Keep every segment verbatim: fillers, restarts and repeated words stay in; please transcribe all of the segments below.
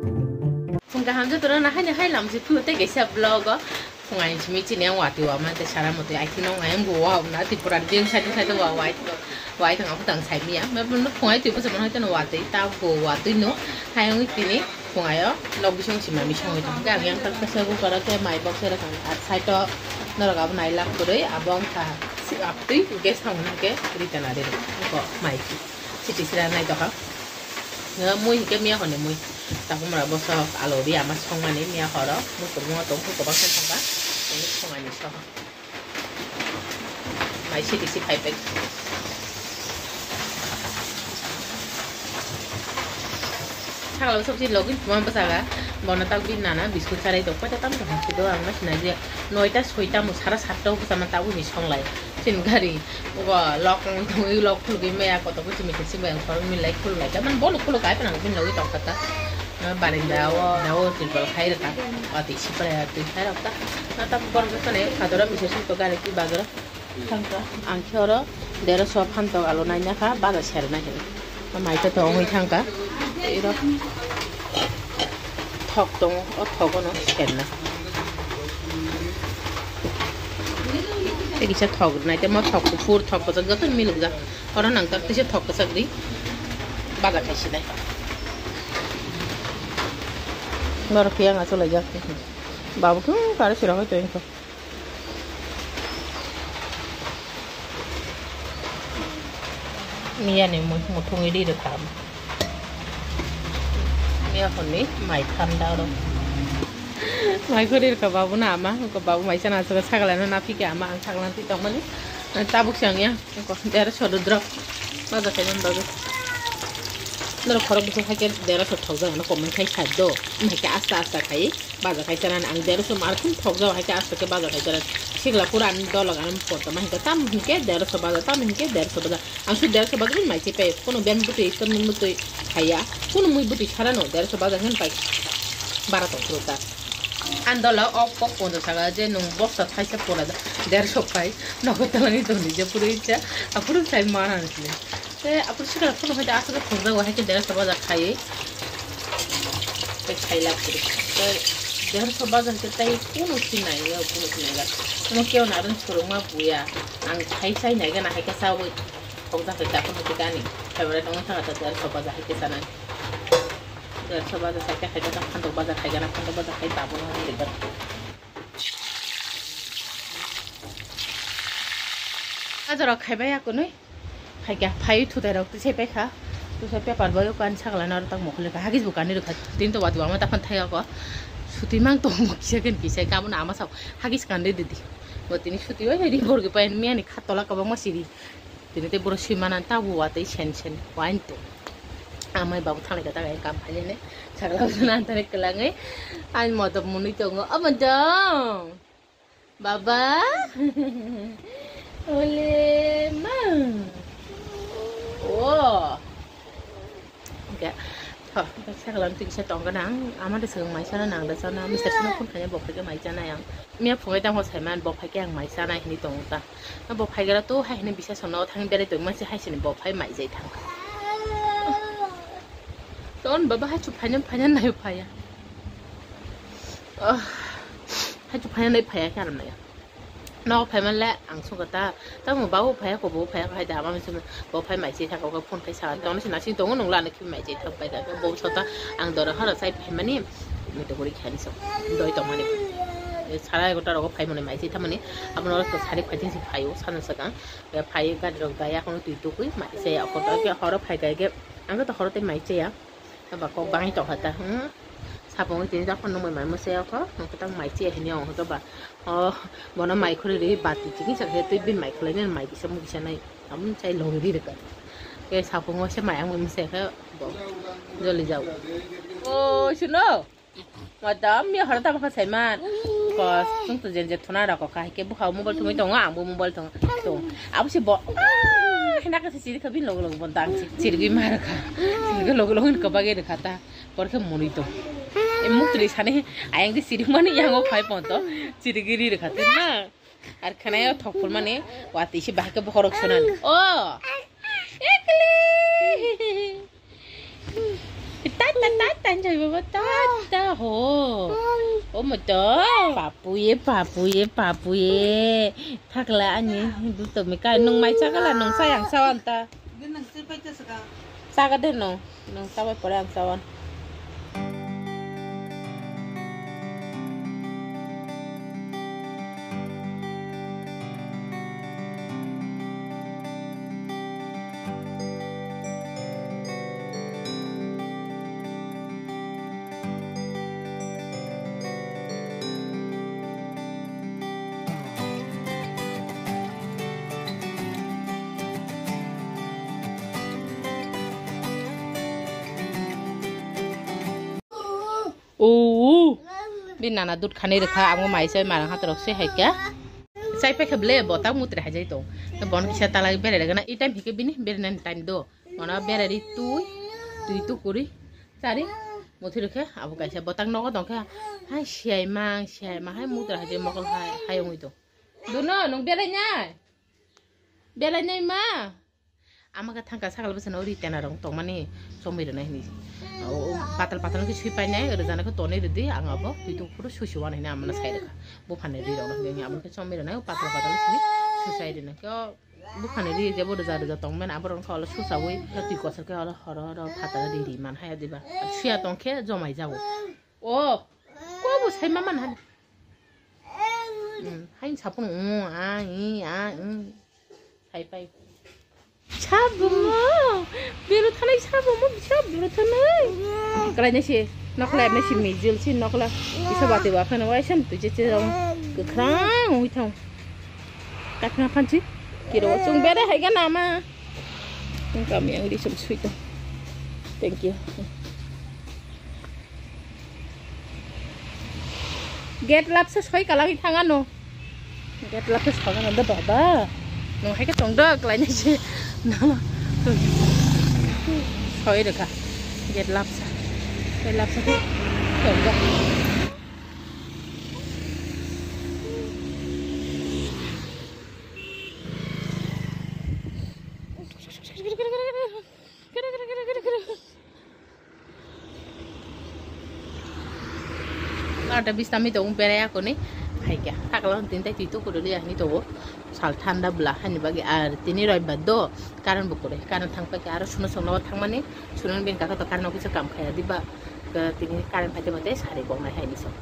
Phung kaham jotono nahai nahai lamsi phuru tei kaisa vlog o phung aini simi chini ang watwi wama tei sara motwi aithino ngai ang bo wa na Tripura din side side wa wai wai thang aphutang sai miya ma phung ai twi bwsa mano hoiteno watwi ta bo watwi no hai wngwi tini phung ayo log bisong sima bisong hoitong khe ang yang tak kasa bu kara khe mai bok sera kang at side o norok abo nai lak kwrwi abo wngkha si aptwi gas thang hwnka khe ri tana de ko mai. Siti sira nai doha. Nga mui hike miya hone mui. Takumra boso alo ri ama songmani miya horo. Mui kurmo tong khe kobak khe thangka. Ini songani soho. Mai siti si phai phai. Sakalo sabji login tuma basaga. Bona tak bin nana biskut sarai tok pada tam tok hasido ang mas naji. Noita soita mu sara satta o sama tabu ni songlai. Sin gari, ugo lok wngwi tongwi lok khulugwi maya kotor khe chini khe chini yang khorok milai khulumai ta man bolo khuluk ai panang bini logwi tongkha ta. Barinda o da o tirbal khai rwkha. O twi sipra twi khai rok ta. Na ta borok jotoni khadora misa sito gari twi bagaro. Thangkha. Ang khe oro derosho phantok alo naina kha baja sernai hinwi. Mai khe tongwi thangkha. Iro thok tongo, o thogo no serna. Tei kisa thok rwnai, tei mo thok kuphur, thok kwchak joto milokjak. Oro nang tak tisa thok kwchak ri baja khai sinai. Norok khe yang achuk laijak. Babu thung kare sira hoi to. Miya ni mui muthungwi ri rwkha. Miya hwnwi mai thanda oro. Mai khori rwkha babu na ama, ko babu mai sana aswk sakala na naphikhe ama ang sakala twi tongmani. Tabuk se ang ya, ko dera sododro. Baja khai man babu. Noro khorok bwswk hai khe dera sod thok jagano comment khai sa do. Hai khe asta asta khai. Baja khai chanani ang derso mar khum thok jao hai khe aswk khe baja khai chanani. Sikla pura ani dolok ani porda ma hinkhe tam hinkhe derso baja tam hinkhe derso baja. Ang su derso baja bin mai se pai kono ben butui ekdom ni butui khaiya. Kono mui butui sarano derso baja hin pai. Bara tong phuru ta. An dola ok kok ponjo saka je nung boksa thaisa pora derso pai. Nogo tolani tongni je puru icha. Apuru sai mana ni. Te apor sikla phano hai de aswk thokjago hai khe derso baja khai. Te khai lak kiri. Te derso baja khe tai kuno sinai ya, kuno sinai ga. Kuno keo na rin chorong ma buya. Ang khai sai nai ga na hai khe sawi. Thokjak khe ta kuno khe ani. Favorite ong thang ta derso baja hai khe sanai. Derso baja sai khe hai khe ta phantok baja khai ga na phantok baja khai ta bo na hai khe. Ajorok khaibai akunui. Phaikha, phai thutai rok tisai paikha. Tisai paper bai o kan sakla naro tak mokol kha. Hagis bo kani rwkha. Tin to wati wama takhan thai ako. Suti mang tong mo kisa ken kisa. Kamu na ama sao. Hagis kan de didi. Bo tini suti bai ri borgi pai miya ni khat tola kabang ma siri. Tini te boro sui mana ta bo watwi sen sen. Wain to. Amai babu thanglai kha ta kam phai ne. Sakla bo nan tare kelangai. Ain moto munui tongo. Ama dong. Baba. Ole ma. Oh. Oke. Tho, saklang twi kisa tong gana ang. Ama de swng mai sana nang da sana. Mister Sino phone khaina bo phai ke mai sana yang. Mia phungai tang ho sai man bo phai ke ang mai sana hini tong ta. Na bo phai gara to hai hini bisa sono thang bere to ma se hai sini bo phai mai jai thang. Ton baba hai chu phai nan phai nan nai phai ya. Oh. Hai chu phai nan nai phai ya kar mai ya. Nogo phaimanle ang sungkha ta, tamo babu phaiya kho, bo phaiya kho hai da, ama misu bo phai mai se thang kha, phone khai sa, tong se nasing tongo nung lana khi mai se thang pai da, bo sota ang dora hara sai phaimani, mito guri khani so, doi tongmani, sara egota rogo phaimani mai se thamani, abo no to sari phai se phaio, sana sakang, phai gari rok da ya kono twi tukui mai se ya, koto ke horo phai ga ge, ang to horo te mai se ya. Ba kok bangwi tongkha ta, hmm? Sapungwi tini japhano nungbai mai mwsai okho, nokhe tang mai chiya hini ongkha ba. Oh, bono mai khuri ri bati chikisa khe twi bin mai khwlainani mai kisa mui kisa nai. Tamoni chai lori ri rwkha. Khe sapungo se mai wngwi mwsai khe bo joli jao. Oh, suno. Madam, ya horo tamo kha saiman. Kos, tung tu jen jen thuna rok kha, hai khe bukha mobile thumui tongo, ang bo mobile thung, tung. Abo se bo, ah, hena khe se chiri kha bin logo logo bo dang chiri gwi ma rwkha. Chiri gwi logo logo hin kwbagwi rwkha ta. Por khe mwnwi tong. E muktwi sani ayang de chiri mani yango phai pon to. Chiri gwi ri rwkha te na. Ar khana yo thok phul mani wati se bahai khe bokhorok sunan. Oh. Ekli. Tai, tai, tai, tai, jai baba, tai. Ho. O mo to. Papuye, papuye, papuye. Thakla ani duto mi kai nung mai chakala nung sayang sawan ta. Chaga de nung. Nung sabai pore ang sawan. Oo. Bini nana dud khanwi rwkha, amo mai chai marang hatorok se hai khe. Chai paikha ble botang mutri haijai tong. Bon kisa talai berai rwgana, i time hikhe bini berainani time do. Ono berai ri twi, twi tukuri, chari, muthwi rwkhe abo kaisa botang nogo tongkhe. Hai siyai mang, siyai mang, hai mutri haijai mokol hai, hai wngwi tong. Duno, nwng berai nai? Berai nai ma? Ama khe thangkha sakal bwsano ri tena rok tongmani chomwi rwnai hwnwi. O, o, patal patal khe swi painai, rwjana khe tonwi rwdi, ang abo twi tuku phuru swi swi uanai hwnwi amano sai rwkha. Buphani ri rokno hwnwi amo khe chomwi rwnai, o patal patal simi swi sai rwnai khe, o buphani ri jebo rwja rwja tongmani, aborok wngkha olo susaui, twi kotor khe olo horo horo phataro ri ri man haya diba. Suya tong khe jomai jago. O, kobo sai ma man han. Hmm, hain sapung, hmm, ah, ih, ah, hmm. Sai pai. Sabumo, bero thanai sabumo, bisa bero thanai. Kalai nai si, nokla emne si mijil si nokla. Isa bati ba khana wai san tu je je rong. Kwkhrang wi thang. Kakna phanchi. Kiro chung bere hai ga nama. Kami yang di sum sweet. Thank you. Gate lapsa soi kalangwi thangano. Gate lapsa soi kalangwi da baba. Nung hai khe tong da, kalai nai se. Soi rwkha. Gate lapsa. Gate lapsa khe tong da. Aro bisna mi tongo berai akoni hai khe. Sakla hwn tini tai twi tuku rwli ahini tongo. Sal thanda bwla hani bagwi ar tini roibar do current bo kwrwi. Current thang paikha aro suno songno thangmani suno bini kaka to current office o kam khaiya diba. Tini current phaite mate sari koknai hai ni song.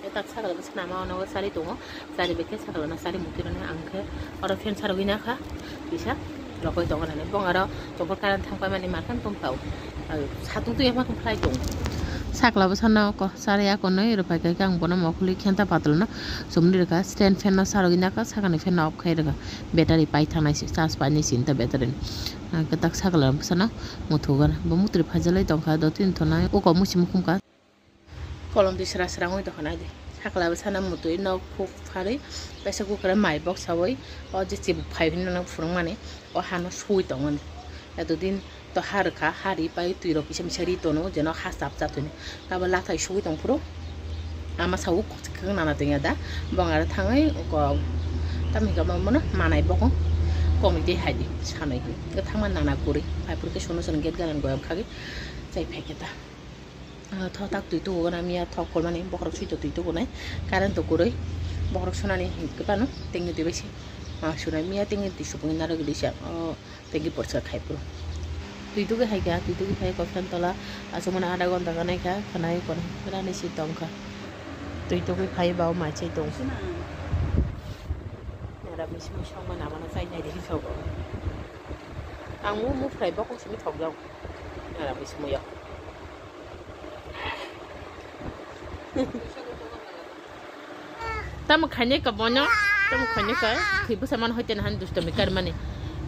E tak sakla bwsana ma ono sari tongo. Sari bekhe sakla na sari muti rwna ang khe oro fan sarogwi nakha. Kisa rokoi tongo nani. Bong aro tongkol current thang paimani ma khe tongthao. Satung twi ma khe phlai tongo. Sakla bwsano ko sari akonwi rwphai khe ang bono mokhulwi khenta patalono chumli rwkha. Stand fan no sarogwi nakha, sakani fan no off khai rwkha. Battery pai thangnai se, charge painai se ta battery ni. Ang khe tak sakla bwsano muthugana. Bo mutri phaijalai tongkha, dotini thonai uko musi mukhumkha. Kolom twi sra sra wngwi tongkha naidi. Sakla bwsano mutwi nok phuk pharwi pressure cooker o mai boksawi o je chibuk phai hwnwi no phunukmani o hano suwi tongmani. Etodin to ha rwkha, ha ri pai twi rok kisa misa ri tono jeno ha chap cha thwini. Tabo lathai suwi tong phuru ama sawi kwchwk nana tongya da. Bong aro thangwi ko tamo hika bono manai bokong komite hai di sanai hwnwi. Thangma nana kwrwi phai phuru khe sono sono gate galan goyam khagwi chai phai khe ta. Ah, thotak twi tugo na miya thok kolmani bokhorok swi to twi tugo nai current to kwrwi bokhorok sonani hwnkhe phano tengni twi bai se ma sunai miya tengni twi supungni narwgwi lisa o tengni porsa khai phuru twi tugo hai kha twi tugo phai kok phan tola aswk mano adha ghonta gana kha khwnai kono rani si tong kha twi tugo phai ba o mai chai tong. Nara misi mui song mano amano chai nai di sobo ang mu mu phai bokong simi thok jao nara misi muyo. Tamo khainai ka bono, tamo khainai ka, khwi bwsa man hoite nahan dusto mi kar mani.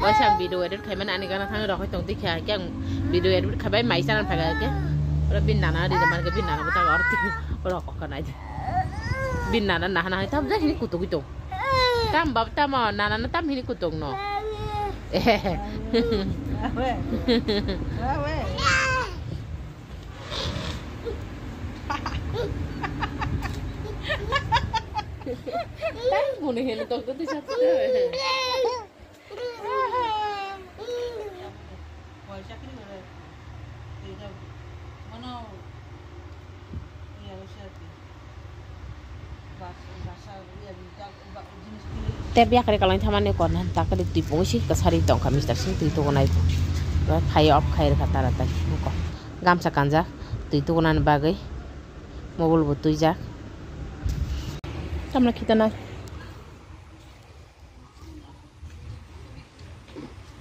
Waisa ang video edit khai mani ani gana thang rok hoitong dikha, khe ang video edit khai bai mai chana phaga khe. Oro bin nana ri man khe bin nana bwtang oro twi rok kok kanai. Bin nana nahan hai tam jahini kutuk kutuk. Tam bab tamo nana na tam hini kutuk no. Tang bunu heno tong tong tisa tisa. Tep yakri kalai thamani kor nan takri twi pungsi kasari tongkha mister sing twi tugunai. Phai off khai rwkha tara tai. Gamsa kanjak twi tugunani bagwi. Mobile bo twijak. Tamla khitanai.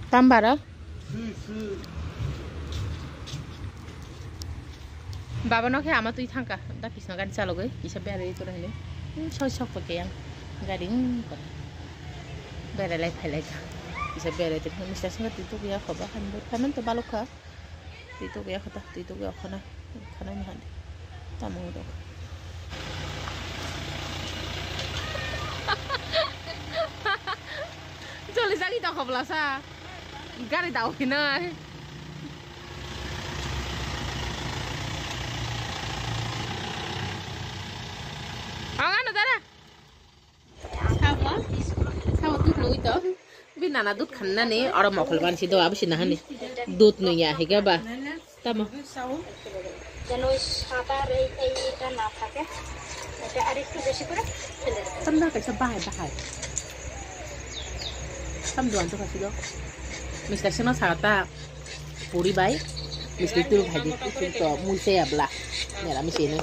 Tambara? Baba no khe ama twi thangka, da kisna gari chalogwi, kisa berai tor hini. Hmm, soi sok pake yang. Gari, hmm, kora. Berai lai phai lai ka. Kisa berai tor hini, mister sing twi tukuya khoba, han bo, phaman to balok kha. Twi tukuya khata, twi tukuya khana, khana ni hande. Tamo dok. Joli jali to khobla sa. Gari dao hinai. Ang ano dara. Sabo, sabo dud nugwi to. Bi nana dud khanna ni oro mokol ban si do abo si nahani. Dud nui ya higa ba. Tamo. Jeno sata rei ei eta na thake. Eta arektu besi kore fele de. Tam da kaisa bahai bahai. Tam duan to kasi do. Mister Seno sata. Puri bai misti turu phaidi, turu to mui se abla. Nera mi sini.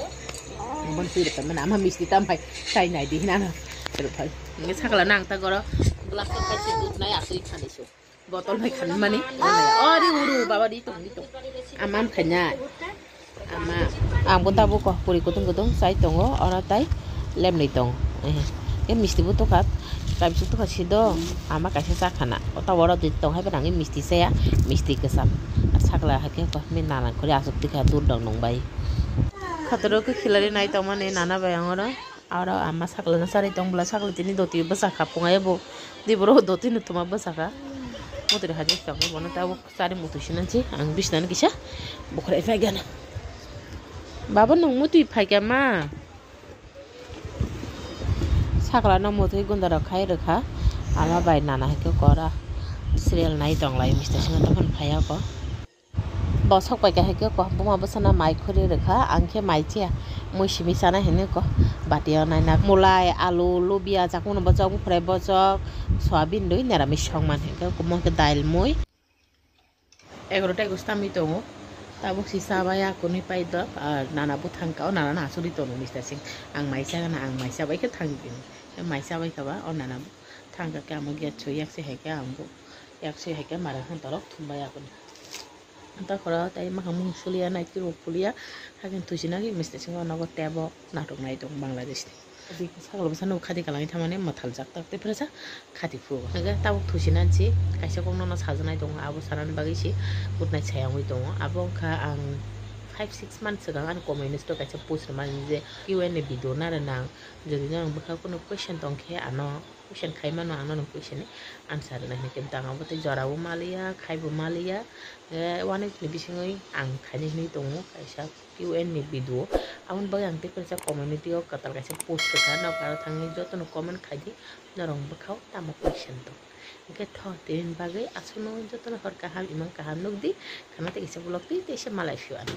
Bon turu to mana ama misti tam phai sai nai di hinana. Turu phai. Nge sakla nang ta goro. Glass to khai si dud nai asui khani su. Botol phai khan mani. Ori uru baba di tong di tong. Aman khanya. Ama. Ang bo tabuk ko puri kutung kutung chai tongo oro tai. Lemni tong. Eh, eh, misti bo tukha. Kaisa tukha si do. Ama kaisa cha khana. O ta oro dui tong hai, bwrang misti saya. Misti kwcham. Sakla hai khe ko mi nana khuri asuk tikha dur dong nung bai. Khataro khe khilari nai tongmani nana bai ang oro. Oro ama sakla na sari tong bwla sakla tini doti bwsa kha pungai bo. Di boro doti no thuma bwsa kha. Motri hajik tong bono tabuk sari mutu sinansi ang bisnan kisa. Bukhrai phai gana. Baba nung mutui phai kha ma. Sakla no mutwi gunda rok khai rwkha. Ama bai nana hai khe kora serial nai tong lai mister singha tokon phai ako. Bo sok pai kha hai khe ko buma bwsana mai khuri rwkha, ang khe mai chiya mui simi chana hinwi ko bati o naina mulai alu lubia chakung no bochok buphurai bochok soyabin dui neramis song man hai khe omo khe dail mui. Egaroh ta egaroh tamwi tongo. Tabuk si cha bai akunwi pai dok, ah, nana bwthang ka o, nana no asugwi tongo mister sing. Ang mai cha gana, ang mai cha bai khe thang di. Mai cha bai kha ba, o nana thang ka khe amo gate so yak se hai khe ang bo, yak se hai khe mara han torok thum bai akuni. Anta khoro tai makhang mung suliya, nai twi rok puliya, hakhe thusi nagwi mister sing o nogo tebo natok nai tongo Bangladesh ni. Adi sakla bwsa nuk khadi kalangwi thamani mwthal jak tak tei phirsa khati phuo. Hwnkhe tabuk thusinani se kaisa kok nono sajaknai tongo, abo sanani bagwi se gutnai sayangwi tongo. Abo wngkha ang five six months swkang ani comment list o kaisa post rwmani je Q and A video narwknang, jodi norok bwkha kunu question tongkhe ano question khaimano, ang nono question ni answer rwnai hinwi khe tang abo tei jorabo maliya, khaibo maliya, eh, one week ni bisingwi ang khainai hinwi tongo kaisa Q and A video. Aboni bagwi ang tei kaisa community o kwtal kaisa post rwkha, nok aro thangwi jotono comment khaidi, norok bwkhao tamo question tong. Hwnkhe tho, tini bagwi aswkno jotono hor kaham, imang kaham nukdi, khana tei kaisa vlog twi teisa malai phio ano.